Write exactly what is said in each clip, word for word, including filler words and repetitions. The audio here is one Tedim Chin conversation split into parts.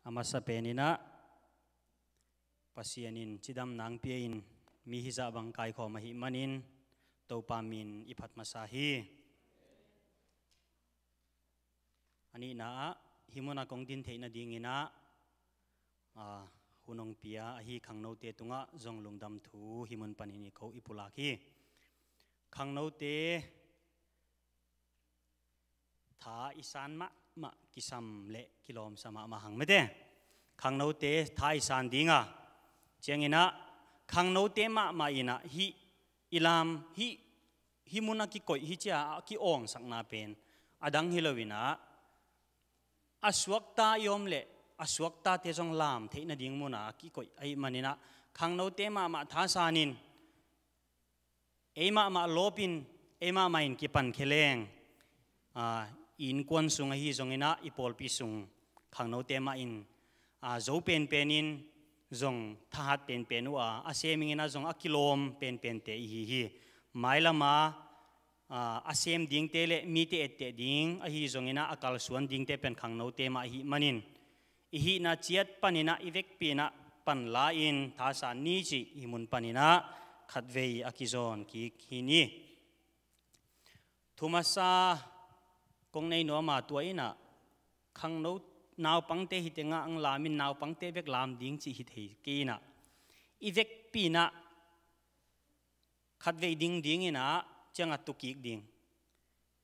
A masa peninah Pasian in cidam nang pia in mi hizah bang kaikhawm ahih manin Topa min i phat masa hi. A nihna ah hih munah kong din theih nadinginah, a, hun hong pia ahi khangnote tungah zong lungdam thu hih mun panin i ko i pulak hi. Khangnote tha i san mahmah kisam le kilawmsa mahmah hang mete. Khangnote tha i san dinga cianginah khangnote mahmah inah hih i lam hih, hih munah kikoih hih cia a ki-awngsakna pen a dang hi loinah a suakta i om le a suaktate zong lam theih nading munah kikoih ahih maninah khangnote mahmah tha sanin ei mahmah lawpin ei mahmah in kipan kheleng, a, i innkuan sung ahi zonginah i pawlpi sung khangnote mah in, a, zo penpenin zong thahat penpen uh a, a sem inginah zong a kilawm penpente ihi hi. Mailama, a, a sem dingte le mite etteh ding ahi zonginah a kalsuan dingte pen khangnote mah ahih manin i hihna ciat paninah i vekpi inah panla in thasan ni cih hih mun paninah khatvei a kizawn kik hi ni. Thumasa kong nei nuama tua inah khangno naupangte hitengah ang lamin naupangte bek lam ding cih hi thei kei inah i vekpi inah khatvei ding dinginah ciangah tukik ding.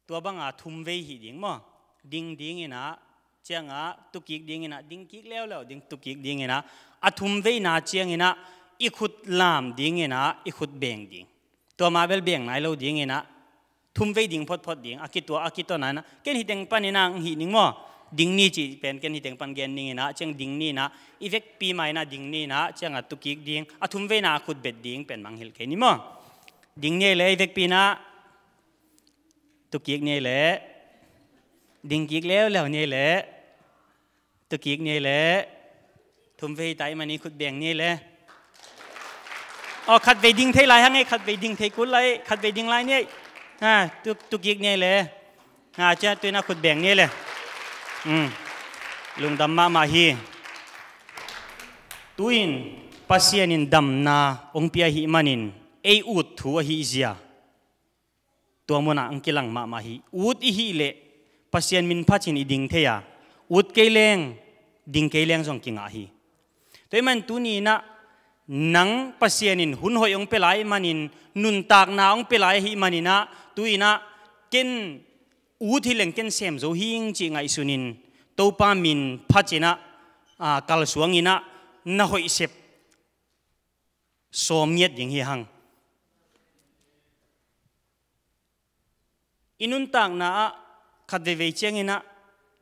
Tua banga thumvei hih ding maw? Ding dinginah ciangah tukik dinginah dingkik leuleu ding tukik dinginah a thumveina cianginah i khut lam dinginah i khut beng ding. Tua mah bel beng nai lo dinginah thumvei ding photphot ding a kitua a kitua nainah ken hiteng paninah hih ning maw? Ding ni cih pen ken hiteng pan gen ninginah ciang ding ninah i vekpi mah inah ding ninah ciangah tukik ding a thumveina a khut bet ding pen mangngilh kei ni maw? Ding ni ei le i vekpi inah tukik ni ei le dingkik leuleu ni ei le tukik ni ei le thumvei tai mani khut beng ni ei le. Aw, khatvei ding thei lai hang ei, khatvei ding thei kul lai, khatvei ding lai ni ei. Ha, tuk, tukik ni ei le. Ha, cia tuinah khut beng ni ei le. Lungdam mahmah hi. Tuin Pasian in damna hong pia ahih manin ei ut thu ahih zia tua munah ang kilang mahmah hi. Ut i hih leh Pasian min phatin i ding thei a, ut kei leng ding kei leng zong kingah hi. Tua ahih man tuni inah nang Pasian in hun hoih hong pia lai ahih manin nuntakna hong pia lai ahih maninah tu inah ken ut hi leng ken sem zo hing cih ngaihsunin Topa min phatinah, a, kalsuanginah na hoih sep sawm ngiat ding hi hang. I nuntakna ah khat veivei cianginah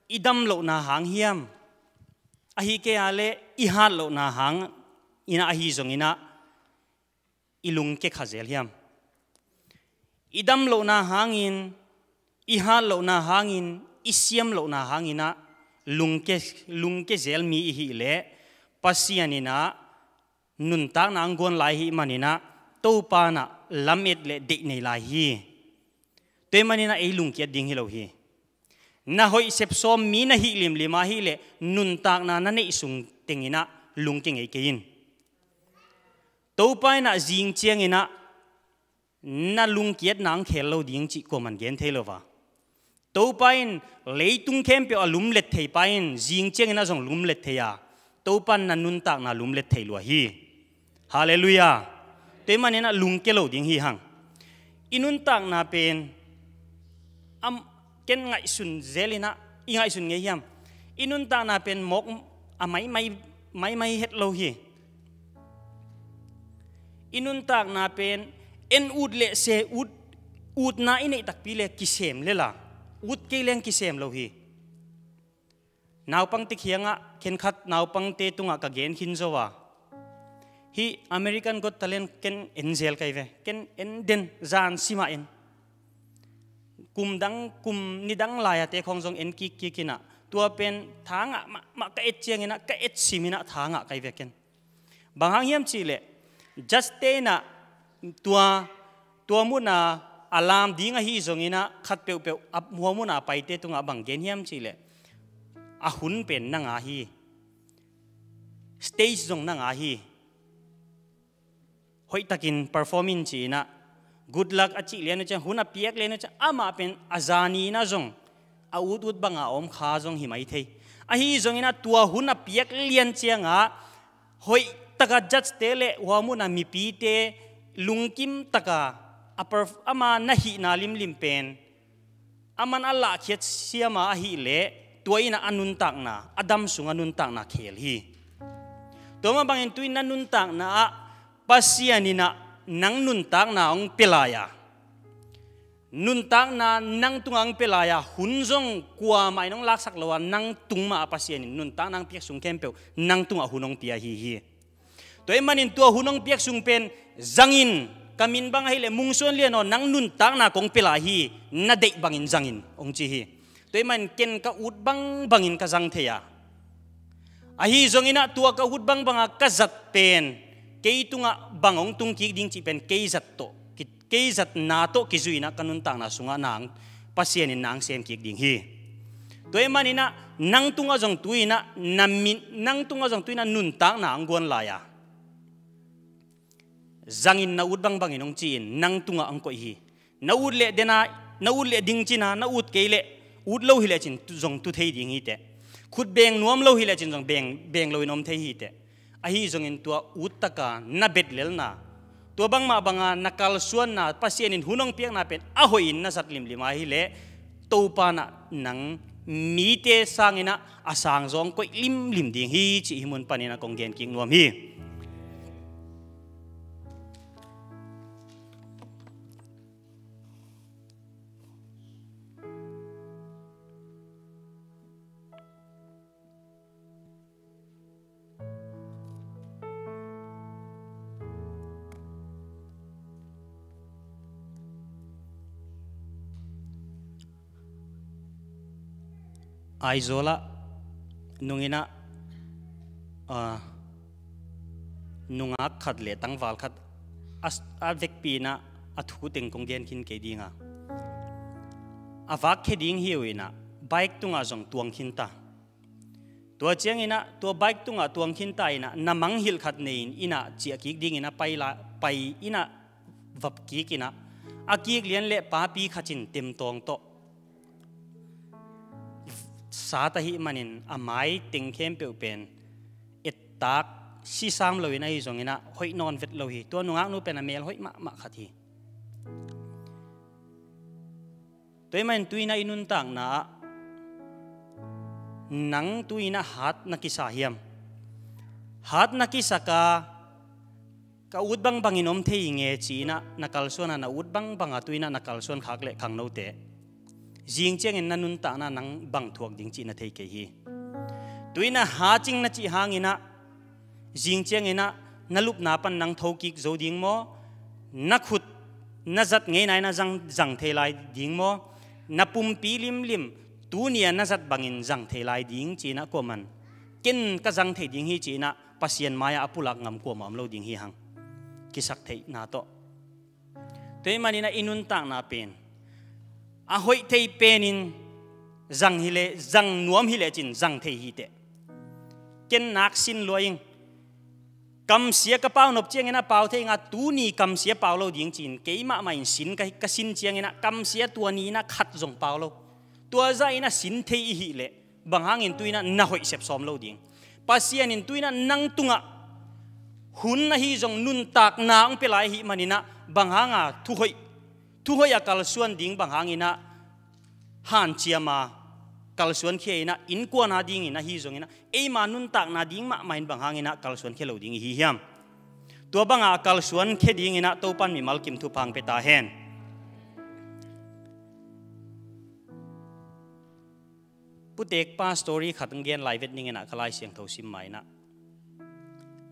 i dam lohna hang hiam, ahi kei a le i hat lohna hang inah ahi zonginah i lungke kha zel hiam? I dam lohna hangin, i hat lohna hangin, i siam lohna hanginah lungke, lungke zel mi i hih leh Pasian inah nuntakna ang guan lai ahih maninah Topa inah lamet le deih nei lai hi. Tua ahih maninah ei lungkiat ding hi lo hi. Na hoih sepsawm mi na hih limlim ahih leh nuntakna na neih sung tenginah lungkia ngei kei in. Topa inah zing cianginah na lungkiatna ang khel lo ding cih kuaman gen thei lo va. Topa in leitung khempeuh a lumlet thei pa in zing cianginah zong lumlet thei a, Topa in na nuntakna lumlet thei lua hi. Halleluiah. Tua ahih maninah lungkia lo ding hi hang. I nuntakna pen a, ken ngaihsun zelinah i ngaihsun ngei hiam? I nuntakna pen mawk a maimai, maimai het lo hi. I nuntakna pen en ut le se ut, utna i neih takpi le kisem lela, ut kei leng kisem lo hi. Naupangte kiangah khenkhat naupangte tungah ka gen khin zo a, hih American Got Talent ken en zel kai ve, ken en den, zan simah en. Kum dang, kum nidang lai-ate khawng zong en kikkik inah tua pen tha ngah mahmah ka et cianginah ka et siminah tha ngah kai ve ken. Bang hang hiam cihleh judge-te inah tua, tua muna a lam ding ahi zonginah khat peuhpeuh a hua muna paite tungah bang gen hiam cihleh a hun pen na ngah hi. stage zong na ngah hi. Hoihtakin perform in ci-in ah, good luck a cih lian uh ciang, hun a piak lian uh ciang, amah pen a zani in ah zong a utut banga a om kha zong hi mai thei. Ahi zongin ah tua hun a piak lian ciangah hoihtaka judge-te le huamun a mipite lungkim taka a perf-, ama na hihna limlim pen aman a lahkhiat siama ahih leh tua in ah a nuntakna, a dam sung a nuntakna khel hi. Tua mah bangin tu-in na nuntakna ah Pasian in ah nang nuntakna hong pia lai-a, nuntakna nang tungah hong pia lai-a, hun zong kuamah in hong laksak lo a, nang tung mah a Pasian in nuntakna hong piak sung khempeuh nang tungah hun hong pia hi hi. Tua ahih manin tua hun hong piak sung pen zangin, ka min bang ahih leh Mungsuan Lian aw, nang nuntakna kong pia lai hi, na deih bangin zangin hong ci hi. Tua ahih manin ken ka ut bangbangin ka zang thei a, ahi zongin ah tua ka ut bangbanga ka zat pen kei tungah bang hong tung kik ding cih pen kei zat tawh ki-, kei zatna tawh kizui-in ah ka nuntakna sungah nang Pasian in nang sem kik ding hi. Tua ahih manin ah nang tungah zong tu-in ah na min, nang tungah zong tu-in ah nuntakna hong guan lai-a, zangin na ut bangbangin hong ci-in nang tungah hong koih hi. Na ut leh dena, na ut leh ding cina, na ut kei leh, ut lo hi lecin tu-, zong tu thei ding hi teh. Khut beng nuam lo hi lecin zong beng, beng loin om thei hi teh. Ahi zongin tua uttaka na betlelna, tua bangmah banga na kalsuanna, Pasian in hun hong piakna pen a hoihin na zat limlim ahih leh Topa in ah nang mite sangin ah a sangzaw hong koih limlim ding hi cih hih mun panin ah kong gen kik nuam hi. Aizawl ah nungin ah, ah, nungak khat le tangval khat a, a vekpi-in ah a thu teng kong gen khin kei ding a, a vak khia ding hi uh in ah bike tungah zong tuang khin ta. Tua ciangin ah tua bike tungah tuang khin ta in ah na mangngilh khat nei-in inn ah ciah kik dingin a pai la, pai in ah vap kik in ah, a kik lian leh papi khat in temtawng tawh sat ahih manin a mai teng khempeuh pen ettak sisam loin ahi zongin ah hoih nawn vet lo hi. Tua nungaknu pen a mel hoih mahmah khat hi. Tua ahih manin tu-in ah i nuntakna ah nang tu-in ah hat na kisa hiam? Hat na kisak a, ka ut bangbangin om thei hi nge ci-in ah na kalsuan a, na ut bangbanga tu-in ah na kalsuan khak leh khangnote, zing ciangin na nuntakna nang bang thuak ding cih na thei kei hi. Tu-in ah hat ing na cih hangin ah zing ciangin ah na lupna pan nang thokik zo ding maw? Na khut na zat ngeina in ah zang, zang thei lai ding maw? Na pumpi limlim tuni a na zat bangin zang thei lai ding ci-in ah kuaman ken ka zang thei ding hi ci-in ah Pasian mai-ah a pulak ngam kuamah om lo ding hi hang. Kisaktheihna tawh. Tua ahih manin ah i nuntakna pen a hoih thei penin zang hi leh, zang nuam hi lecin zang thei hi teh. Ken nak sin lua ing. Kamsia ka pau nop ciangin ah pau thei ing a, tuni kamsia pau lo ding ci-in kei mahmah in sin ka, ka sin ciangin ah kamsia tua ni-in ah khat zong pau lo. Tua zah in ah sin thei i hih leh bang hangin tu-in ah na hoih sep sawm lo ding? Pasian in tu-in ah nang tungah hun ahi zong nuntakna hong pia lai ahih manin ah bang hanga thuhoih, thuhoih a kalsuan ding bang hangin ah hanciam a kalsuan khia in ah innkuan a dingin ahi zongin ah eima nuntakna ding mahmah in bang hangin ah kalsuan khia lo ding i hi hiam? Tua banga kalsuan khia dingin ah Topan mimal kim thupha hong pia ta hen. Putekpa story khat hong gen lai vet ning in ah ka Lai Siangtho sim ma in ah.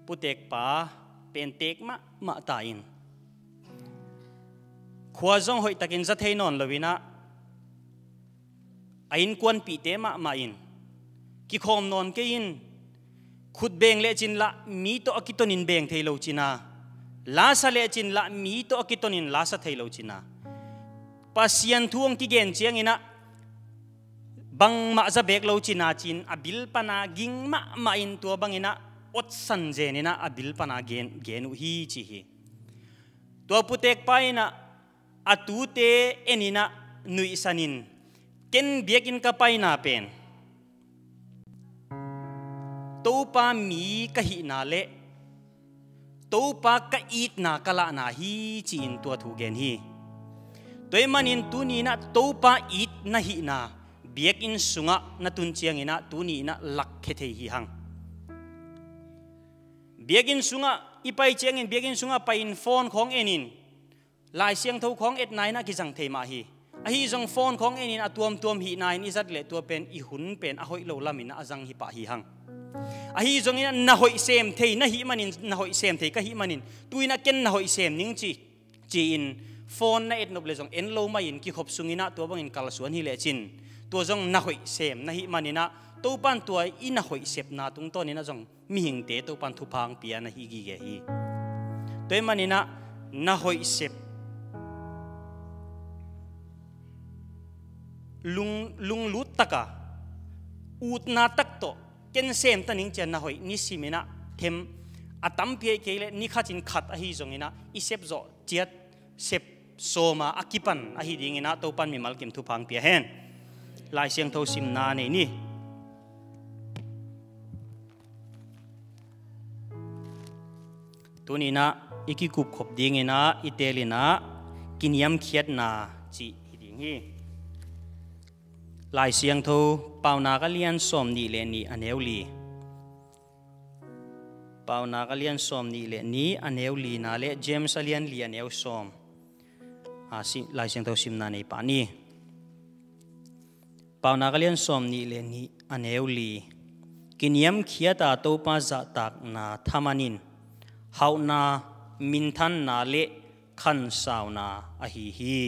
Putekpa pen teek mahmah ta in, khua zong hoihtakin za thei nawn lo in ah, a innkuanpihte mahmah in kikhawm nawn kei in, khut beng lecin lah mi tawh a kitonin beng thei lo cina, lasa lecin lah mi tawh a kitonin lasa thei lo cina, Pasian thu hong kigen ciangin ah bangmah za beek lo cina ci-in a bil pana ging mahmah in tua bangin ah otsan zen in ah a bil pan a gen, gen uh hi ci hi. Tua putekpa in ah a tute en in ah nuihsan in, ken biakinn ka paina pen Topa mi ka hihna le Topa ka itna ka lahna hi ci-in tua thu gen hi. Tua ahih manin tuni in ah Topa it na hihna biakinn sungah na tun ciangin ah tuni in ah lakkhia thei hi hang. Biakinn sungah i pai ciangin biakinn sungah pai-in phone khawng en in, Lai Siangtho khawng etna in ah kizang thei mah hi. Ahi zong phone khawng en in a tuamtuam hihna in i zat leh tua pen i hun pen a hoih lo lam in ah a zang hi pah hi hang. Ahi zongin ah na hoih sem thei na hih manin, na hoih sem thei ka hih manin, tu in ah ken na hoih sem ning ci, ci-in phone na etnop leh zong en lo mah in kikhop sungin ah tua bangin kalsuan hi lecin, tua zong na hoih sem na hih manin ah Topan tua i na hoih sepna tungtawn in ah zong mihingte Topan thupha hong pia na hi gige hi. Tua ahih manin ah na hoih sep lung, lunglut tak a, utna tak tawh ken sem ta ning ci-a na hoih nisim in ah them, a tampi ahih kei leh ni khat in khat ahi zongin ah i sep zawh ciat, sep sawm a a kipan ahi dingin ah Topan mimal kim thupha hong pia hen. Lai Siangtho simna nei ni. Tuni in ah i kikupkhop dingin ah i teel in ah kiniamkhiatna cih hi ding hi. Lai Siangtho Paunak a lian sawm nih leh nih a neu li. Paunak a lian sawm nih leh nih a neu lina le James a lian li a neu sawm. A, si-, Lai Siangtho simna nei pah ni. Paunak a lian sawm nih leh nih a neu li. Kiniamkhiat a Topa zahtakna thaman in hauhna, minthanna le khansauna ahi hi.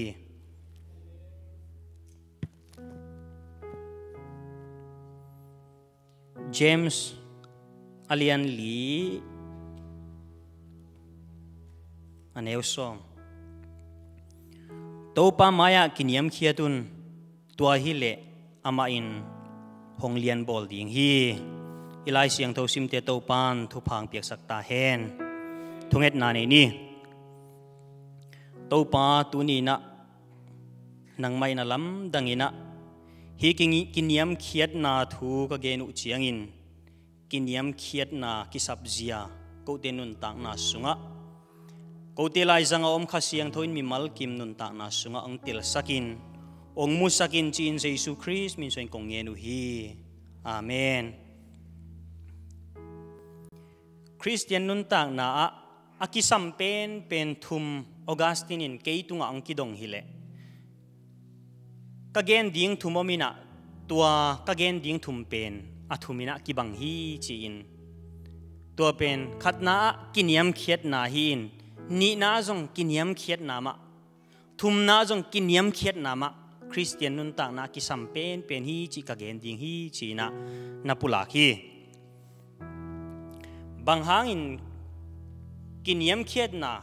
James a lian li a neu sawm. Topa mai-ah kiniamkhiat un, tua hileh amah in hong lianbawl ding hi. I Lai Siangtho simte Topan thupha hong piaksak ta hen. Thungetna nei ni. Topa, tuni in ah nangmah in a lamdang in ah hih ki-, kiniamkhiatna thu ka gen uh ciangin, kiniamkhiatna kisapzia kote nuntakna sungah, kote laizang a om Kha Siangtho in mimal kim nuntakna sungah hong telsak in, hong musak in ci-in Jesu Khrist min suangin kong ngen uh hi. Amen. Khristian nuntakna ah a kisam penpen thum Augustine in kei tungah hong kidong hileh, ka gen ding thum om in ah, tua ka gen ding thum pen a thum in ah kibang hi ci-in, tua pen khatna ah kiniamkhiatna hi-in, nihna ah zong kiniamkhiatna mah, thumna ah zong kiniamkhiatna mah Khristian nuntakna ah kisam penpen hi cih ka gen ding hi ci-in ah na pulak hi. Bang hangin kiniamkhiatna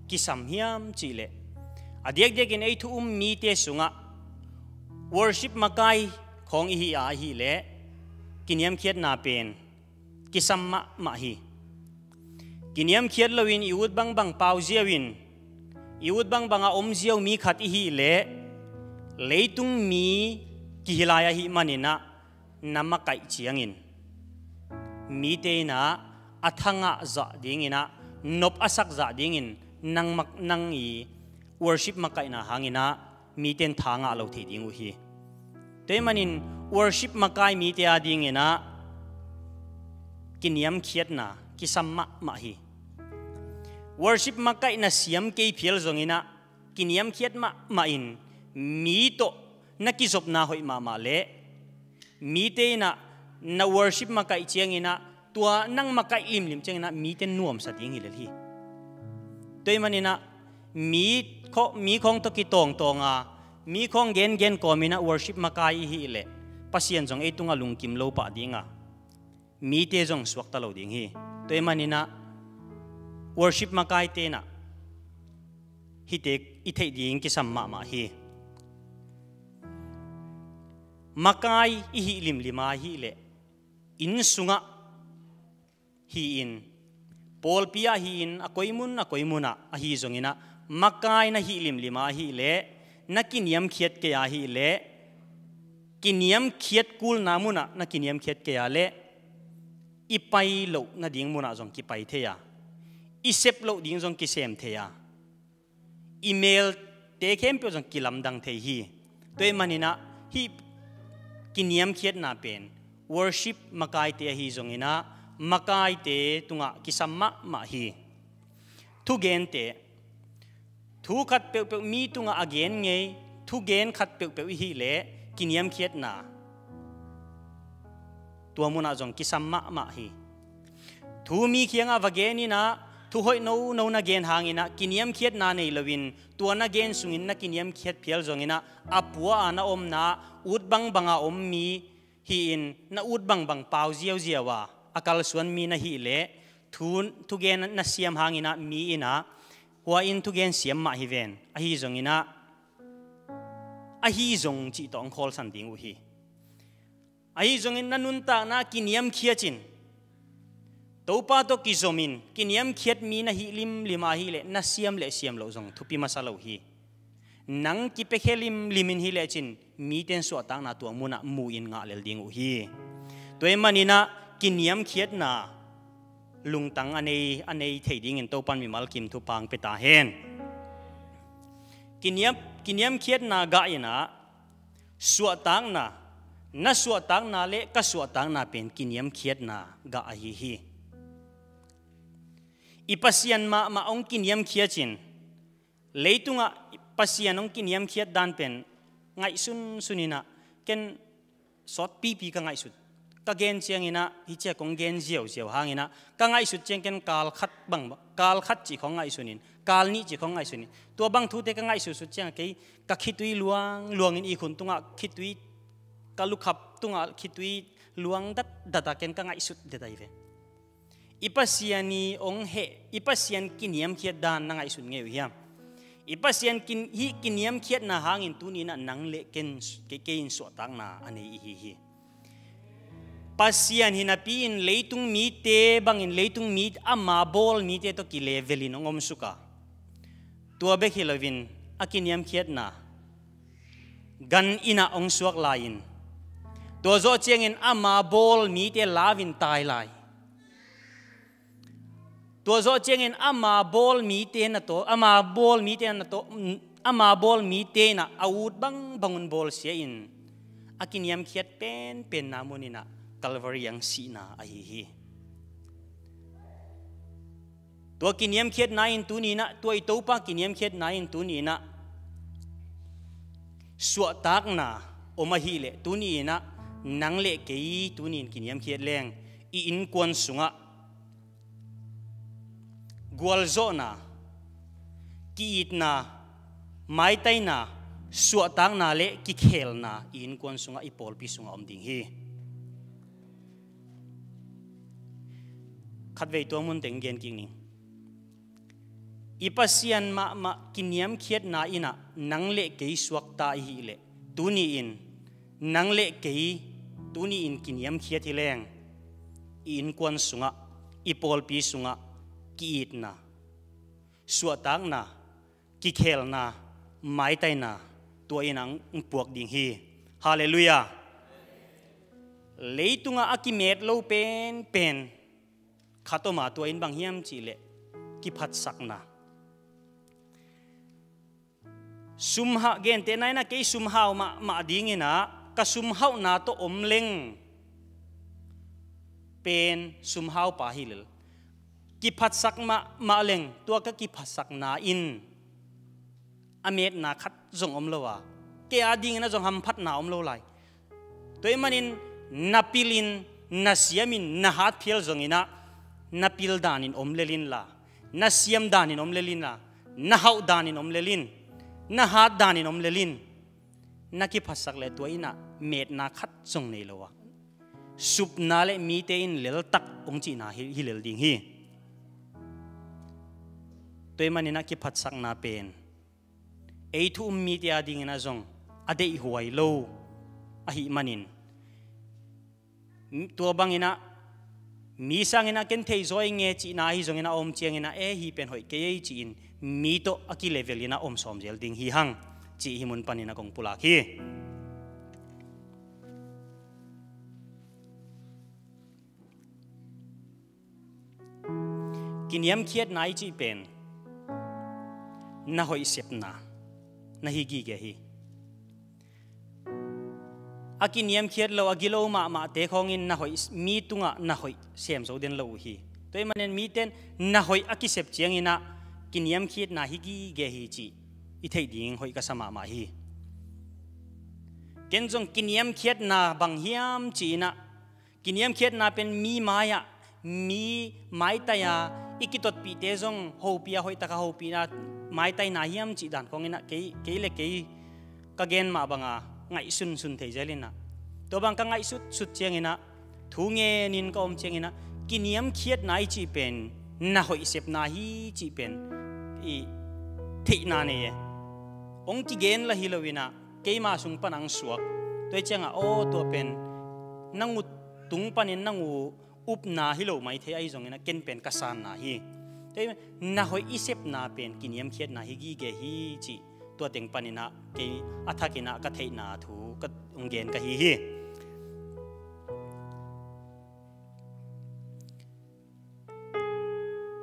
kisam hiam cihleh, a diakdiakin ei thu um mite sungah worship makai khawng i hi a, ahihleh kiniamkhiatna pen kisam mahmah hi. Kiniamkhiat loin i ut bangbang pau ziau in, i ut bangbang a om ziau mi khat i hihleh, leitung mi kihi lai ahih manin ah, na makaih ciangin mite in ah a thangah zah dingin ah, nop a sak zah dingin nang mak-, nang i worship makaihna hangin ah mite in tha ngah lo thei ding uh hi. Tua ahih manin worship makai mite a dingin ah kiniamkhiatna kisam mahmah hi. Worship makaihna siam kei phial zongin ah kiniamkhiat mahmah in mi tawh na kizopna hoih mahmah leh, mite in ah na worship makaih ciangin ah tua nang makaih limlim ciangin ah mite nuamsa ding hi lel hi. Tua ahih manin ah mi khaw-, mi khawng tawh kitawngtawng a, mi khawng gengen kawmin ah worship makai i hihleh, Pasian zong ei tungah lungkim lo pah ding a, mite zong suakta lo ding hi. Tua ahih manin ah worship makaite in ah hihte i theih ding kisam mahmah hi. Makai i hih limlim a hihleh, inn sungah hi-in, pawlpi ah hi-in, a koi mun a koi munah ahi zonginah, makai na hih limlim a ahih leh, na kiniamkhiat kei a ahih leh, kiniamkhiat kulna munah na kiniamkhiat kei a leh, i pai loh nading munah zong kipai thei a, i sep loh ding zong kisem thei a, i melte khempeuh zong kilamdang thei hi. Tua ahih maninah hih kiniamkhiatna pen worship makaite ahi zonginah, makaite tungah kisam mahmah hi. Thugente, thu khat peuhpeuh mi tungah a gen ngei, thugen khat peuhpeuh i hih leh kiniamkhiatna tua munah zong kisam mahmah hi. Thu mi kiangah va geninah, thu hoih nono na gen hanginah, kiniamkhiatna nei loin, tua na gen sungin na kiniamkhiat phial zonginah, a pua a na omna, ut bangbanga om mi hi-in, na ut bangbang pau ziauziau a, a kalsuan mi na hih leh, thu, thugen na siam hanginah, mi inah, hua in thugen siam mah hi ven, ahi zonginah, ahi zong cih tawh hong khawlsan ding uh hi. Ahi zongin na nuntakna kiniamkhiat in, Topa tawh kizomin, kiniamkhiat mi na hih limlim a ahih leh, na siam le siam loh zong thupi masa lo hi. Nang kipiakhia limlim in hi lecin, mite in suahtakna tua munah mu-in ngah lel ding uh hi. Tua ahih maninah kiniamkhiatna lungtang a nei, a nei thei dingin Topan mimal kim thupha hong pia ta hen. Kiniam, kiniamkhiatna gah inah, suahtakna, na suahtakna le ka suahtakna pen kiniamkhiatna gah ahi hi. I Pasian mahmah hong kiniamkhiat in, leitungah Pasian hong kiniamkhiat dan pen ngaihsunsun inah, ken sawtpipi ka ngaihsut. Ka gen cianginah, hih ciah kong gen ziauziau hanginah, ka ngaihsut ciang ken kal khat bang, kal khat cih khong ngaihsunin, kal nih cih khong ngaihsunin. Tua bang thute ka ngaihsutsut ciangah kei, ka khitui luang luangin i khun tungah khitui, ka lukhap tungah khitui luang datdat a ken ka ngaihsut det ahi ve. I Pasian i hong heh, i Pasian kiniamkhiat dan na ngaihsun ngei uh hiam? I Pasian kin, hih kiniamkhiatna hangin tuni inah nang le ken, kei, kei in suahtakna a nei ihi hi. Pasian hi napi-in leitung mite bangin leitung mi ama bawl mite tawh kilevelin hong omsuk a, tua bek hi loin a kiniamkhiatna gan innah hong suak lai-in, tua zawh ciangin ama bawl mite lau-in tai lai. Tua zawh ciangin ama bawl mite na tawh, ama bawl mite na tawh, ama bawl mite inah a ut bangbangun bawlsia-in a kiniamkhiat penpenna muninah Calvary ang sihna ahi hi. Tua kiniamkhiatna in tuni inah, tua i Topa kiniamkhiatna in tuni inah suahtakna om ahih leh, tuni inah nang le kei tuni in kiniamkhiat leng, i innkuan sungah gualzawhna, ki-itna, maitaina, suahtakna le kikhelna i innkuan sungah, i pawlpi sungah om ding hi. Khatvei tua mun teng gen kik ning. I Pasian mahmah kiniamkhiatna inah nang le kei suakta ihih leh, tuni in nang le kei tuni in kiniamkhiat hi leng, i innkuan sungah, i pawlpi sungah ki-itna, suahtakna, kikhelna, maitaina, tua in ang puak ding hi. Halleluiah. Leitungah a kimet lo penpen khat om a, tua in bang hiam cihleh, kiphatsakna. Sumhah, gentehna inah kei sumhau mahmah dinginah, ka sumhauhna tawh om leng pen sumhaupa hi lel. Kiphatsak mahmah leng, tua ka kiphatsakna in a metna khat zong om lo a, kei a dinginah zong hamphatna om lo lai. Tua ahih manin na pilin, na siamin, na hat phial zonginah, na pil danin om lel inla, na siam danin om lel inla, na hauh danin om lel in, na hat danin om lel in, na kiphatsak leh tua inah metna khat zong nei lo a, supna le mite in leltak hong cihna hi, hi lel ding hi. Tua ahih maninah kiphatsakna pen ei thu um mite a dinginah zong a deihhuai lo ahih manin, tua banginah Mi sangin a ken thei zaw ing e cihna ahi zongin a om ciangin a e hi pen hoih kei ei ci-in mi tawh a kilevel in a om sawm zel ding hi hang cih hih mun panin a kong pulak hi. Kiniamkhiatna i cih pen na hoih sepna na hi gige hi. A kiniamkhiat lo a gilo mahmahte khawngin na hoih, mi tungah na hoih sem zo den lo uh hi. Tua ahih manin mite in na hoih a kisep ciangin a kiniamkhiatna hi gige hi cih i theih ding hoih ka sa mahmah hi. Ken zong kiniamkhiatna bang hiam ci-in a kiniamkhiatna pen mi mai-ah, mi maitai-a i kitotpihte zong hopih a hoihtak a hopihna maitaina hiam cih dan khawngin a kei, kei le kei ka gen mah banga ngaihsunsun thei zel in a, tua bang ka ngaihsutsut ciangin a thu ngenin ka om ciangin a kiniamkhiatna i cih pen na hoih sepna hi cih pen i theihna nei e. Hong kigen la hi lo in a keima sung pan ang suak. Tua hi cianga aw tua pen nang uh tung panin nang uh upna hi lo mai thei ahi zongin a ken pen ka sanna hi. Tua hi na hoih i sepna pen kiniamkhiatna hi gige hi cih tua teng panin a kei a thakin a ka theihna thu ka hong gen ka hi hi.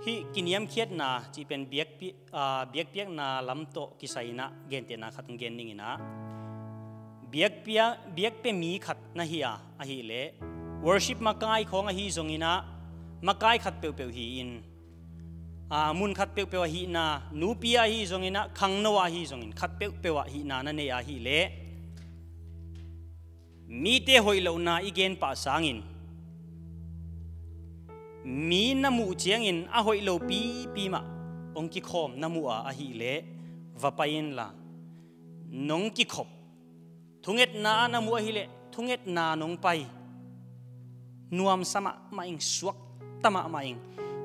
Hih kiniamkhiatna cih pen biakpi-, aa, biakpiakna lam tawh kisai in a gentehna khat hong gen ning in a, biakpia-, biakpia mi khat na hi a, ahih leh worship makai khawng ahi zongin a makai khat peuhpeuh hi in, aa, mun khat peuhpeuh ahihna, nupi ahi zongin a khangno ahi zongin khat peuhpeuh ahihna na nei ahih leh mite hoih lohna i gen pah sangin mi na muh ciangin a hoih lo pipi mah hong kikhawm na muh a, ahih leh va pai inla nong kikhop, thungetna ah na muh ahih leh thungetna nong pai, nuamsa mahmah ing, suakta mahmah ing,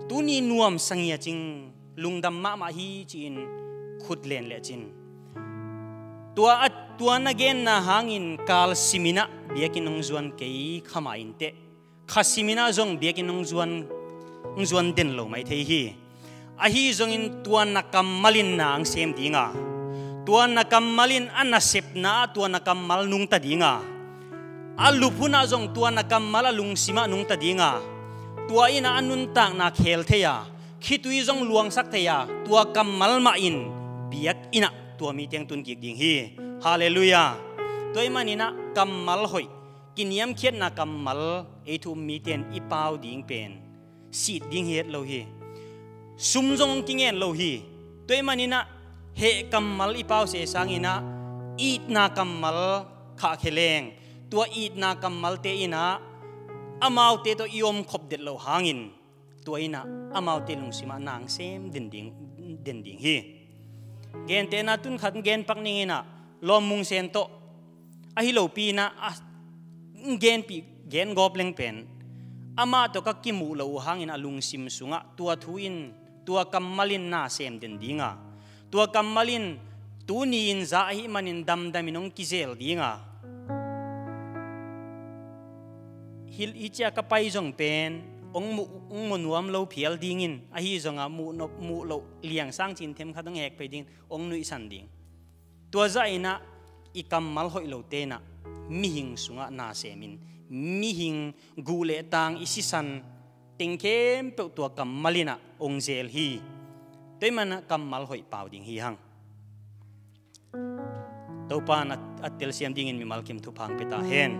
tuni nuamsa ngiat ing, lungdam mahmah hi ci-in khut len lecin tua a, tua na genna hangin kalsim in a biakinn hong zuan kei kha mah inteh, khasim in a zong biakinn hong zuan, hong zuan den lo mai thei hi. Ahi zongin tua na kammal in na hong sem ding a, tua na kammal in a nasepna ah tua na kammal nungta ding a, a lup hun ah zong tua na kammal a lungsim ah nungta ding a, tua in a a nuntakna khel thei a, khitui zong luangsak thei a, tua kammal mah in biakinn ah tua mi teng tun kik ding hi. Halleluiah. Tua ahih manin a kammal hoih, kiniamkhiatna kammal ei thu um mite in i pau ding pen sit ding hi het lo hi. Sum zong hong kingen lo hi. Tua ahih manin a heh kammal i pau se sangin a itna kammal khahkhia leng, tua itna kammalte in a amaute tawh i omkhop det loh hangin tua in a amaute lungsim ah na hong sem den ding, den ding hi. Gentehna tun khat gen pak ning in a, Lawm Mung Sen tawh ahi lopi in a, a genpih, gen gawp leng pen amah tawh ka kimuh loh uh hangin a lungsim sungah tua thu in, tua kammal in na sem den ding a, tua kammal in tuni in za ahih manin damdam in hong kizel ding a, hi, hi cia ka pai zong pen hong muh, hong mu nuam lo phial dingin, ahi zongah muh nop, muh loh liangsang cin themkhat hong hek pei dingin hong nuihsan ding. Tua zah in a i kammal hoih lote in a mihing sungah na sem in, mihing guh le tang i sisan teng khempeuh tua kammal in a hong zel hi. Tua ahih manin a kammal hoih pau ding hi hang. Topa in a, a telsiam dingin mimal kim thupha hong pia ta hen.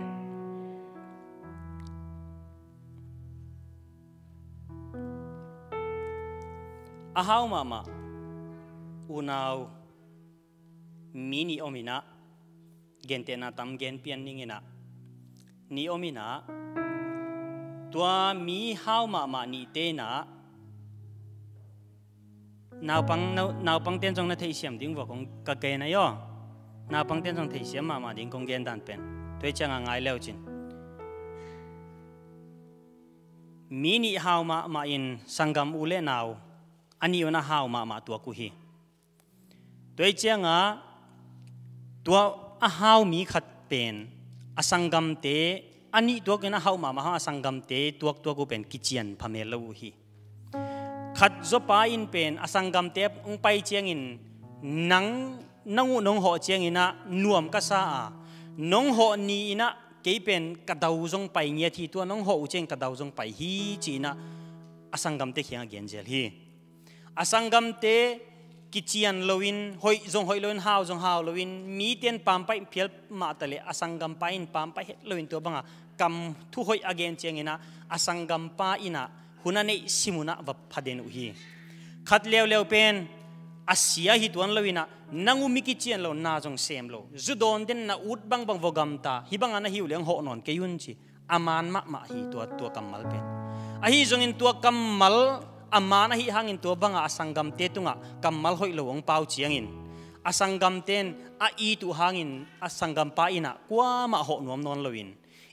A hau mahmah unau mi nih om in a, gentehna tam gen pian ning in a, nih om in a, tua mi hau mahmah nihte in a, naupang, nau-, naupangte'n zong na theihsiam ding vua kong ka gen ahi aw. Naupangte'n zong theihsiam mahmah ding kong gen dan pen. Tua hi ciangah ngai leu cin. Mi nih hau mahmah in sanggam u le nau a nih un a hau mahmah tuak uh hi. Tua hi ciangah tua a hau mi khat pen a sanggamte a nih tuakin a hauh mahmah hang a sanggamte tuaktuak uh pen kician phamel lo uh hi. Khat zawpa in pen a sanggamte hong pai ciangin, nang, nang uh nong hawh ciangin ah nuam ka sa a, nong hawh ni-in ah kei pen ka dau zong pai ngiat hi, tua nong hawh uh ciangin ka dau zong pai hi ci-in ah a sanggamte kiangah genzel hi. A sanggamte kician loin, hoih zong hoih loin, hau zong hau loin, mite in pampaih phial mahtaleh a sanggampa in pampaih het loin tua banga kam thuhoih a gen ciangin ah a sanggampa in ah hun a neih sim un ah va phaden uh hi. Khat leuleu pen a sia hi tuan loin ah, nang uh mi kician lo, na zong sem lo, zu dawn den, na ut bangbang vua gamta, hih banga na hi uh leng hawh nawn kei un ci. A man mahmah hi tua, tua kammal pen. Ahi zongin tua kammal a man ahi hangin tua banga a sanggamte tungah kammal hoih lo hong pau ciangin, a sanggamte in a it uh hangin a sanggampa in ah kuamah hawh nuam nawn loin,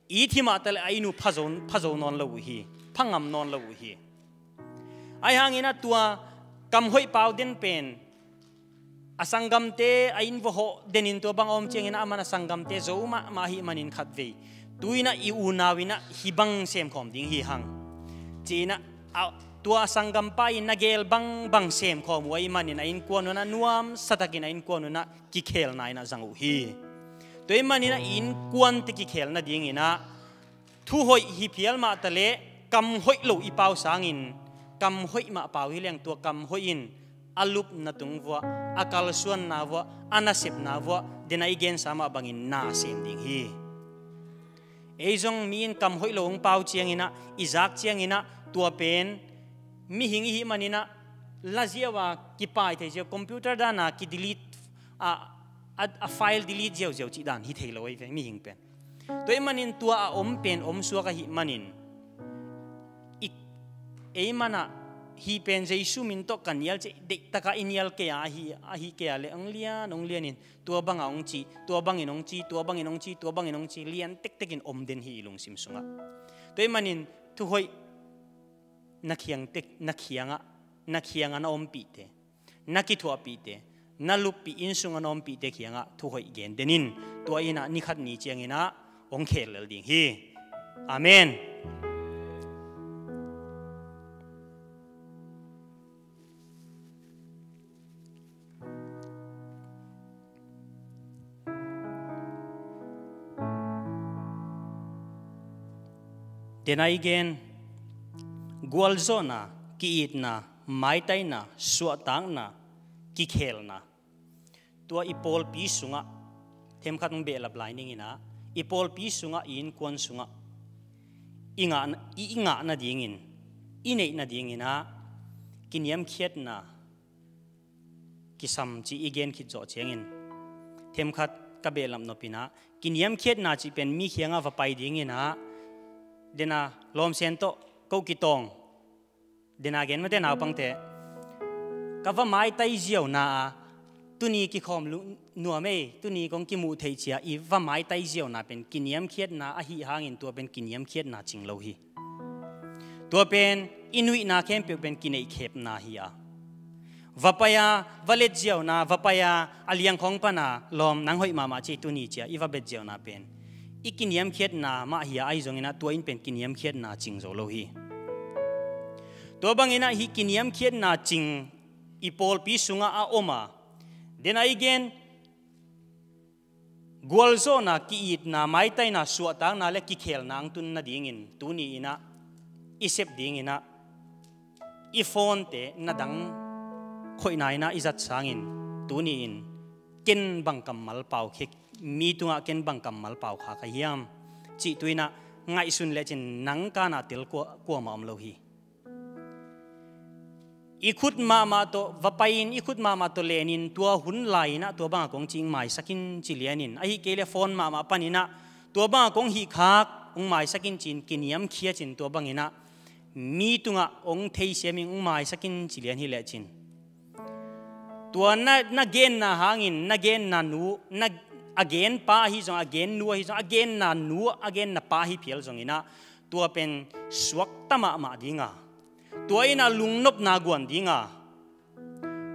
it hi mahtaleh a inn uh pha zo, pha zo nawn lo uh hi, pha ngam nawn lo uh hi. Ahi hangin ah tua kam hoih pau den pen a sanggamte a inn vua hawh denin tua bang a om ciangin ah aman a sanggamte zo mahmah ahih manin khatvei, tu-in ah i unau in ah hih bang semkhawm ding hi hang ci-in ah, a, tua a sanggampa in na gel bangbang semkhawm uh ahih manin a innkuan un ah nuamsa takin a innkuan un ah kikhelna in ah zang uh hi. Tua ahih manin ah i innkuante kikhel nadingin ah, thu hoih hi phial mahtaleh kam hoih lo i pau sangin, kam hoih mah pau hi leng tua kam hoih in a lupna tung vuah, a kalsuanna vuah, a nasepna vuah, den a i gensa mah bangin na sem ding hi. Ei zong mi in kam hoih lo hong pau ciangin ah, i zak ciangin ah, tua pen mihing i hih manin ah, la ziau a kipai thei ziau, computer dan a ki delete, a, a, a file delete ziauziau cih dan hi thei lo ei ve, mihing pen. Tua ahih manin tua a om pen om suak ahih manin, i, ei man ah hih pen Jesu min tawh ka nial cih, deihtak a i nial kei a, ahi, ahi kei a leh hong lian, hong lianin, tua bang a hong ci, tua bangin hong ci, tua bangin hong ci, tua bangin hong ci, lian tektekin om den hi i lungsim sungah. Tua ahih manin thu hoih na khiang tek, na khiangah, na khiangah na ompihte, na kithuahpihte, na luppih inn sungah na ompihte kiangah thu hoih gen den in, tua in ah ni khat ni ciangin ah hong khel lel ding hi. Amen. Den a i gen, gualzawhna, ki-itna, maitaina, suahtakna, kikhelna. Tua i pawlpi sungah, themkhat hong behlap lai ning in ah, i pawlpi sungah, i innkuan sungah i ngah, i, i ngah nadingin, i neih nadingin ah, kiniamkhiatna kisam cih i gen khit zawh ciangin, themkhat ka behlap nop in ah, kiniamkhiatna cih pen mi kiangah va pai dingin ah, den a lawmsen tawh ko kitawng, den a gen mate naupangte, ka va maitai ziauna a, tuni kikhawm lu-, nuam ei, tuni kong kimuh theih cia i va maitai ziauna pen kiniamkhiatna ahi hangin tua pen kiniamkhiatna cing lo hi. Tua pen i nuihna khempeuh pen kineihkhepna hi a, va pai a, va let ziauna, va pai a, a liangkhawng pana, lawm, nang hoih mahmah ci, tuni cia i va bet ziauna pen i kiniamkhiatna mah hi a, ahi zongin ah tua in pen kiniamkhiatna cing zo lo hi. Tua bangin ah hih kiniamkhiatna cing i pawlpi sungah a om a, den a i gen, gualzawhna, ki-itna, maitaina, suahtakna le kikhelna hong tun nadingin tuni in ah i sep dingin ah, i phone-te na dang khoihna in ah i zat sangin, tuni in ken bang kammal pau khek, mi tungah ken bang kammal pau kha ka hiam cih tu in ah ngaihsun lecin nang kana tel kua, kuamah om lo hi. I khut mahmah tawh va pai-in, i khut mahmah tawh lenin, tua hun lai-in ah tua banga kong cih hong maisak in ci lianin, ahih kei leh phone mahmah panin ah tua banga kong hih khak hong maisak in ci-in kiniamkhiat in, tua bangin ah mi tungah hong theisiam in hong maisak in ci lian hi lecin, tua na, na genna hangin, na genna nu, na, a genpa ahi zong, a gennu ahi zong, a genna nu, a genna pa ahi phial zongin ah, tua pen suakta mahmah ding a, tua in ah lungnopna guan ding a,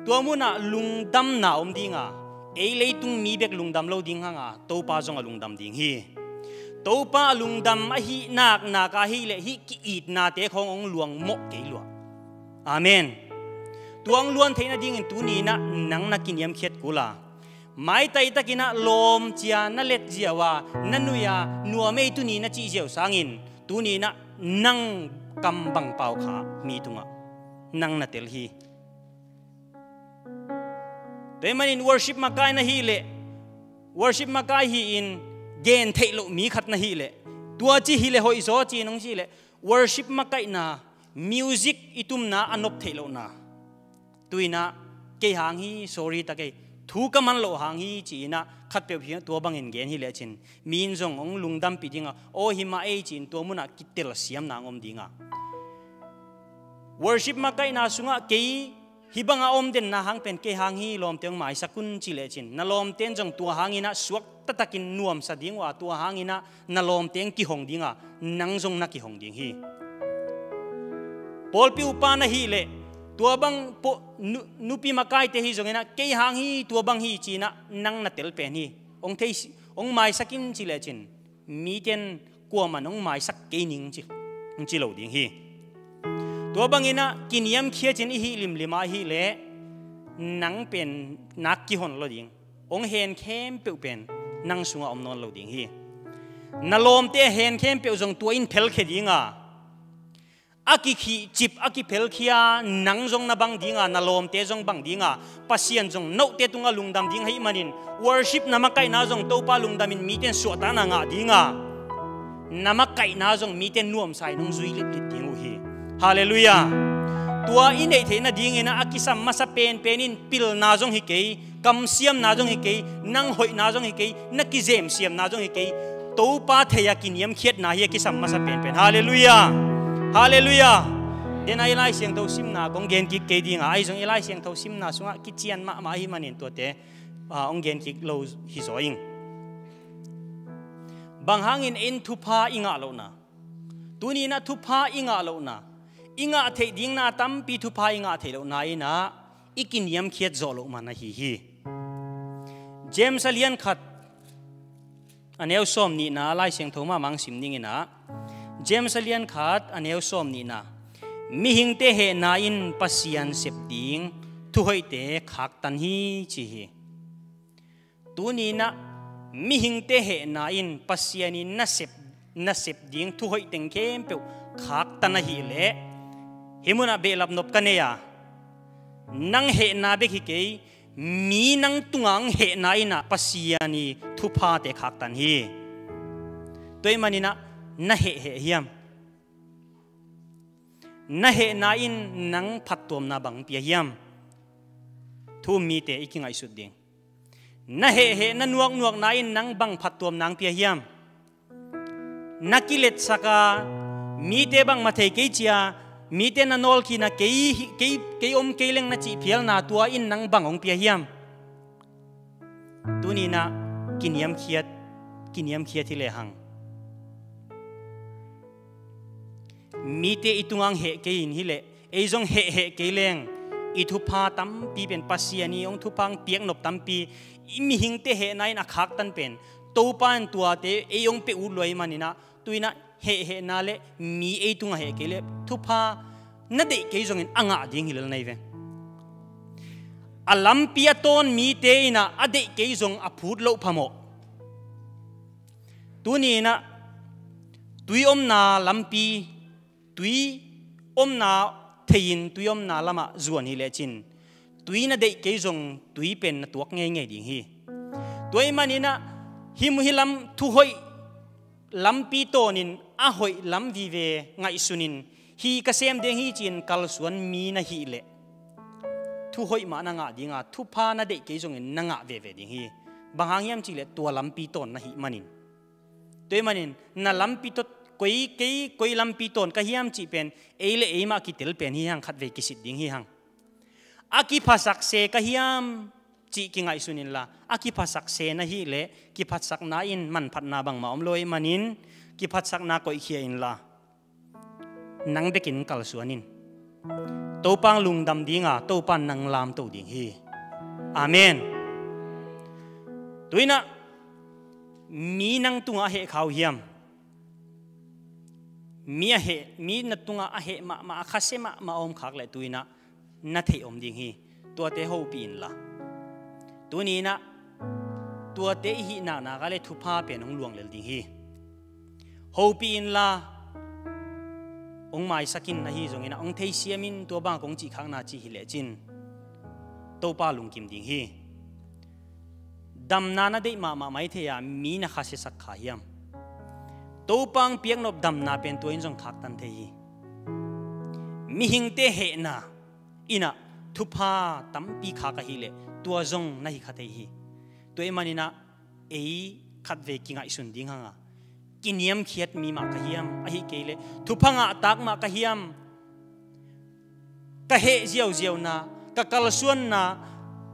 tua munah lungdamna om ding a, ei leitung mi bek lungdam lo ding hang a, Topa zong a lungdam ding hi. Topa a lungdam ahih nak nak ahih leh hih ki-itnate khawng hong luang mawh kei lua. Amen. Tua hong luan theih nadingin tuni-in ah nang na kiniamkhiat kul a, maitai takin ah lawm cia na let ziau a, na nuih a, nuam ei tuni na cih ziau sangin tuni-in ah nang kam bang pau kha mi tungah nang na tel hi. Tua ahih manin worship makai na hih leh, worship makai hi-in gen theih loh mi khat na hih leh, tua ci hi leh hoih zaw ci-in hong ci leh, worship makaihna, music i tumna a nop theih lohna, tu-in ah kei hang hi, sorry ta kei, thu ka man loh hang hi ci-in ah khat peuh hi tua bangin gen hi lecin mi in zong hong lungdampih ding a, aw hi mah ei ci-in tua munah kitelsiamna hong om ding a, worship makaihna sungah kei hih banga om denna hang pen kei hang hi, lawmte hong maisak un ci lecin na lawmte in zong tua hangin ah suakta takin nuamsa ding uh a, tua hangin ah na lawmte hong kihong ding a, nang zong na kihong ding hi. Pawlpi upa na hih leh tua bang pawh nu-, nupi makaite hi zongin ah kei hang hi, tua bang hi ci-in ah nang na tel pen hi. Hong thei si-, hong maisak in ci lecin mite in kuamah in hong maisak kei ning ci, hong ci lo ding hi. Tua bangin ah kiniamkhiat in i hih limlim ahih leh nang pen nak kihon lo ding, hong hen khempeuh pen nang sungah om nawn lo ding hi. Na lawmte a hen khempeuh zong tua in phelkhia ding a, a kikhihcip, a kiphelkhia, nang zong na bang ding a, na lawmte zong bang ding a, Pasian zong note tungah lungdam ding ahih manin worship na makaihna zong Topa lungdamin mite in suahtakna ngah ding a, na makaihna zong mite in nuamsa in hong zui litlit ding uh hi. Halleluiah. Tua i neih theih nadingin ah a kisam masa penpen in pilna zong hi kei, kamsiamna zong hi kei, nang hoihna zong hi kei, na kizemsiamna zong hi kei, Topa thei a kiniamkhiatna hi a kisam masa penpen. Halleluiah. Halleluiah. Den a i Lai Siangtho simna kong gen kik kei ding a, ahi zong i Lai Siangtho simna sungah kician mahmah ahih manin tuate, ah, hong gen kik lo hi zaw ing. Bang hangin in thupha i ngah lohna, tuni-in ah thupha i ngah lohna, i ngah theih dingna tampi thupha i ngah theih lohna in ah i kiniamkhiat zawh loh man ahi hi. James a lian khat a neu sawm nihna, Lai Siangtho mahmah hong sim ning in ah, James a lian khat a neu sawm nihna, mihingte hehna in Pasian sep ding thuhoihte khaktan hi ci hi. Tuni-in ah mihingte hehna in Pasian in na sep, na sep ding thuhoih teng khempeuh khaktan ahih leh, hih munah behlap nop ka nei a, nang hehna bek hi kei, mi nang tungah hong hehna in ah Pasian i thuphate khaktan hi. Tua ahih manin ah na heh heh hiam? Na hehna in nang phattuamna bang pia hiam? Thu-um mite i kingaihsut ding. Na heh heh, na nuak nuakna in nang bang phattuamna hong pia hiam? Na kiletsak a, mite bangmah thei kei ci a, mite na nawlkhin a, kei, kei, kei om kei leng na cih phialna, tua in nang bang hong pia hiam? Tuni-in ah kiniamkhiat, kiniamkhiat hi lehang, mite i tungah hong heh kei in hi leh, ei zong heh heh kei leng, i thupha tampi pen, Pasian i hong thupha hong piak nop tampi, i mihingte hehna in a khaktan pen, Topa in tuate ei hong pia ut lua ahih manin ah, tu-in ah heh hehna le mi ei tungah heh kei leh thupha na deih kei zongin a ngah ding hi lel na hi ve. A lampi a tawn mite in ah a deih kei zong a phut loh phamawh. Tuni-in ah tui omna lampi, tui omna thei-in tui omna lamah zuan hi lecin, tui na deih kei zong tui pen na tuak ngeingei ding hi. Tua ahih manin ah hih, hih lam thuhoih lampi tawnin a hoih lam vive ngaihsunin, hih ka sem ding hi ci-in kalsuan mi na hih leh, thuhoih mah na ngah ding a, thupha na deih kei zongin na ngah veve ding hi. Bang hang hiam cih leh tua lampi tawn na hih manin. Tua ahih manin na lampi tawh, koi, kei koi lampi tawn ka hiam cih pen ei le ei mah kitel pen hi hang, khatvei kisit ding hi hang. A kiphasak se ka hiam cih kingaihsun inla, a kiphasak se na hih leh kiphatsakna in manphatna bangmah om lo ahih manin, kiphatsakna koihkhia inla, nang bekin kalsuan in. Topa hong lungdam ding a, Topa in nang lamto ding hi. Amen. Tu-in ah mi nang tungah a heh kha uh hiam? mi a heh, mi na tungah a heh mahmah, a khasia mahmah a om khak leh tu-in ah na theih om ding hi. Tuate hopih inla, tuni-in ah tuate i hih naknak ah le thupha pen hong luang lel ding hi. Hopih inla, hong maisak in, ahi zongin ah hong theisiam in, tua bang kong cih khakna cih hi lecin Topa lungkim ding hi. Damna na deih mahmah maithei a, mi na khasiasak kha hiam? Topa hong piaknop damna pen tua in zong khaktan thei hi. Mihingte hehna in ah thupha tampi khak ahih leh tua zong na hi kha thei hi. Tua ahih manin ah ei khatvei kingaihsun ding hang a, kiniamkhiat mi mah ka hiam, ahih kei leh thupha ngahtak mah ka hiam? Ka heh ziauziauna, ka kalsuanna,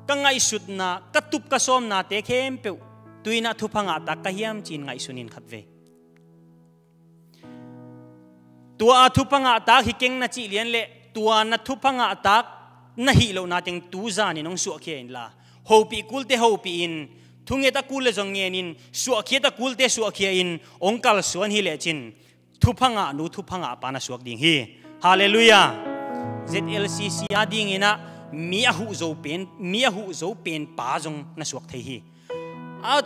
ka ngaihsutna, ka tup ka sawmnate khempeuh tu-in ah thupha ngahtak ka hiam ci-in ngaihsun in khatvei. Tua a thupha ngahtak hi keng na cih lian leh tua na thupha ngahtak na hih lohna teng tu zanin hong suahkhia inla, hopih kulte hopih in, thunget a kul le zong ngen in, suahkhiat a kulte suahkhia in, hong kalsuan hi lecin thupha ngahnu thupha ngahpa na suak ding hi. Halleluiah. Z L C C a dingin ah mi a huh zo pen, mi a huh zo pen pa zong na suak thei hi. A,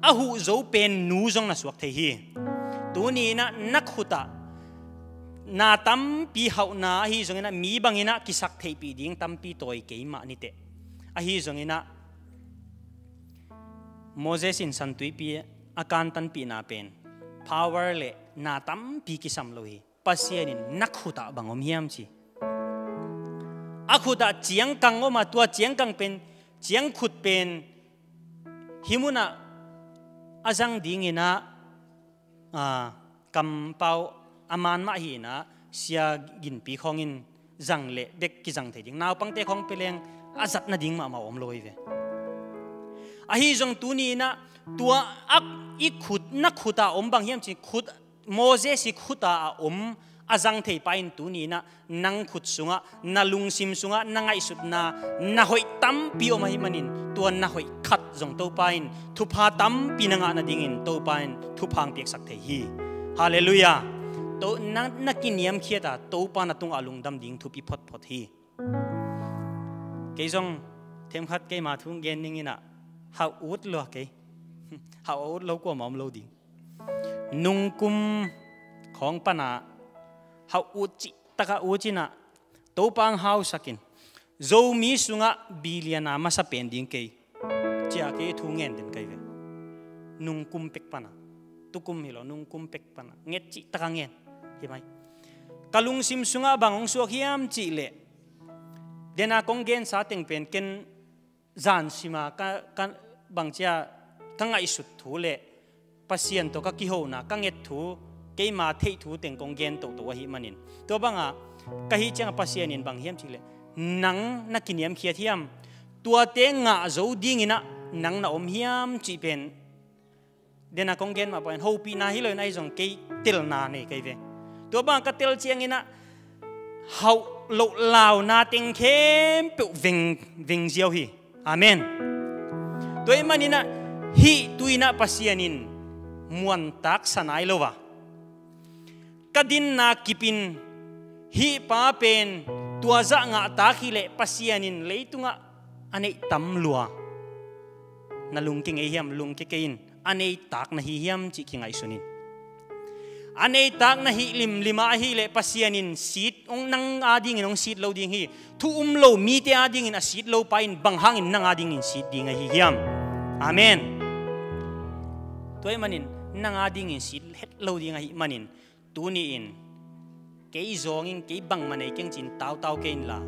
a huh zo pen nu zong na suak thei hi. Tuni-in ah na khut ah na tampi hauhna, ahi zongin ah mi bangin ah kisak theihpih ding tampi tawi kei mah ni teh. Ahi zongin ah Moses in San Tuipi a kantanpihna pen power le na tampi kisam lo hi. Pasian in na khut ah bang om hiam ci. A khut ah ciangkang om a, tua ciangkang pen, ciangkhut pen hih mun ah a zang dingin ah, a, kampau a man mah hi-in ah, sia ginpi khawng in zang leh bek kizang thei ding. Naupangte khawng pia leng a zat nading mahmah om lo hi ve. Ahi zong tuni-in ah tua a, i khut, na khut ah om bang hiam ci, khut, Moses i khut ah a om a zang thei pa in tuni-in ah nang khut sungah, na lungsim sungah, na ngaihsutna, na hoih tampi om ahih manin, tua na hoih khat zong Topa in thupha tampi na ngah nadingin Topa in thupha hong piaksak thei hi. Halleluiah. To, na, na kiniamkhiat a, Topa na tungah lungdam ding thupi photphot hi. Kei zong themkhat keima thu gen ning in ah, hauh ut lua kei. Hauh a ut lo kuamah om lo ding. Nungkum khawng pan ah hauh ut cihtak a ut in ah, Topa hong hausak in, Zomi sungah billion a masa pen ding kei, ci-a kei thu ngen den ka hi ve. Nungkum pek pan a, tukum hi lo, nungkum pek pan a nget cihtak a ngen hi mai. Ka lungsim sungah bang hong suak hiam cih leh, den a kong gensa teng pen ken zan sim a ka, ka, bangci a ka ngaihsut thu le Pasian tawh ka kihona, ka nget thu, keima theih thu teng kong gen toto ahih manin, tua bang a ka hih ciang a Pasian in bang hiam cih leh, nang na kiniamkhiat hiam? Tuate ngah zo dingin ah nang na om hiam cih pen, den a kong gen mah bangin hopihna hi lo in, ahi zong kei telna nei ka hi ve. Tua bang ka tel ciangin ah hauh loh launa teng khempeuh veng, veng ziau hi. Amen. Tua ahih manin ah hih tu-in ah Pasian in muantak sa nai lo a, ka dinna kip in hih pa pen tua zah ngahtak hi leh Pasian in leitungah a neih tam lua. Na lungkia ngei hiam? Lungkia kei in. A neihtak na hi hiam cih kingaihsun in. A neihtak na hih limlim a, ahih leh Pasian in sit, hong, nang adingin hong sit lo ding hi. Thu um lo mite adingin a sit lo pa in bang hangin nang adingin sit ding ahi hiam? Amen. Tua ahih manin nang adingin sit het lo ding ahih manin, tuni-in kei zawng in, kei bangmah nei keng ci-in tautau kei inla,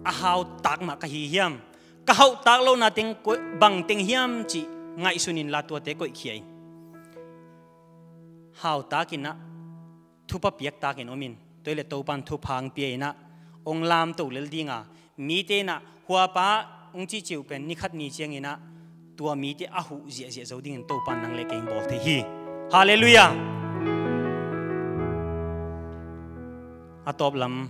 a hautak mah ka hi hiam? Ka hautak lohna teng bang teng hiam cih ngaihsun inla tuate koihkhia in. Hautak in ah, thupha piaktak in om in. Tua hi leh Topan thupha hong pia in ah, hong lamto lel ding a, mite in ah, hua pa hong cihcih uh pen ni khat ni ciangin ah tua mite a huh ziahziah zo dingin Topan nang le kei hong bawl thei hi. Halleluiah. A tawp lam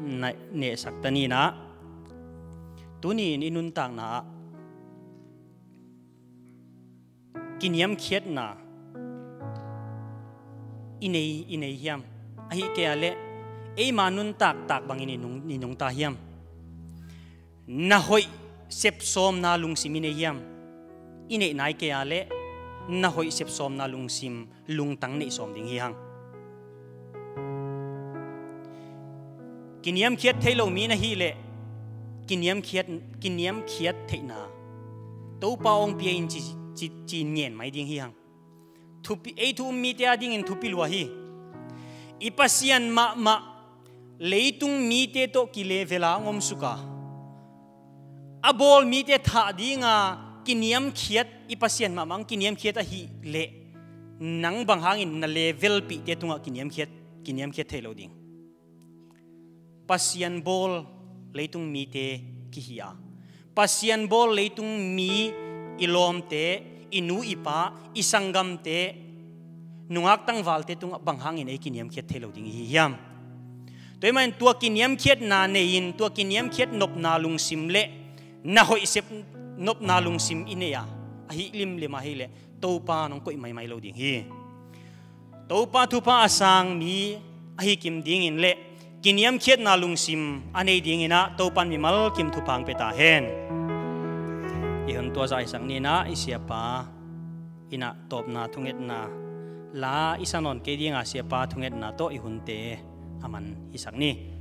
na nehsak ta ni in ah, tuni-in i nuntakna ah kiniamkhiatna, i nei, i nei hiam? Ahih kei a leh eima nuntaktak bangin i nung, i nungta hiam? Na hoih sepsawmna lungsim i nei hiam? I neih nai kei a leh na hoih sepsawmna lungsim lungtang neih sawm ding hi hang. Kiniamkhiat thei lo mi na hih leh kiniamkhiat, kiniamkhiat theihna Topa hong pia in ci, ci, ci-in ngen mai ding hi hang. Thupi, ei thu um mite a dingin thupi lua hi. I Pasian mahmah leitung mite tawh kilevela hong omsuk a, a bawl mite thah dinga kiniamkhiat, i Pasian mahmah hong kiniamkhiat ahih leh nang bang hangin na levelpihte tungah kiniamkhiat, kiniamkhiat thei lo ding? Pasian bawl leitung mite kihi a, Pasian bawl leitung mi, i lawmte, i nu i pa, i sanggamte, nungak tangvalte tungah bang hangin ei kiniamkhiat thei lo ding i hi hiam? Tua ahih manin tua kiniamkhiatna nei-in, tua kiniamkhiat nopna lungsim le na hoih sep nopna lungsim i nei a, ahih limlim ahih leh Topa nong koih maimai lo ding hi. Topa thupha a sang mi ahi kim dingin le kiniamkhiatna lungsim a nei dingin ah Topan mimal kim thupha hong pia ta hen. I hun tua zah hisak ni-in ah i siapa in ah tawpna thungetna la i sa nawn kei dinga siapa thungetna tawh i hunte a man hisak ni.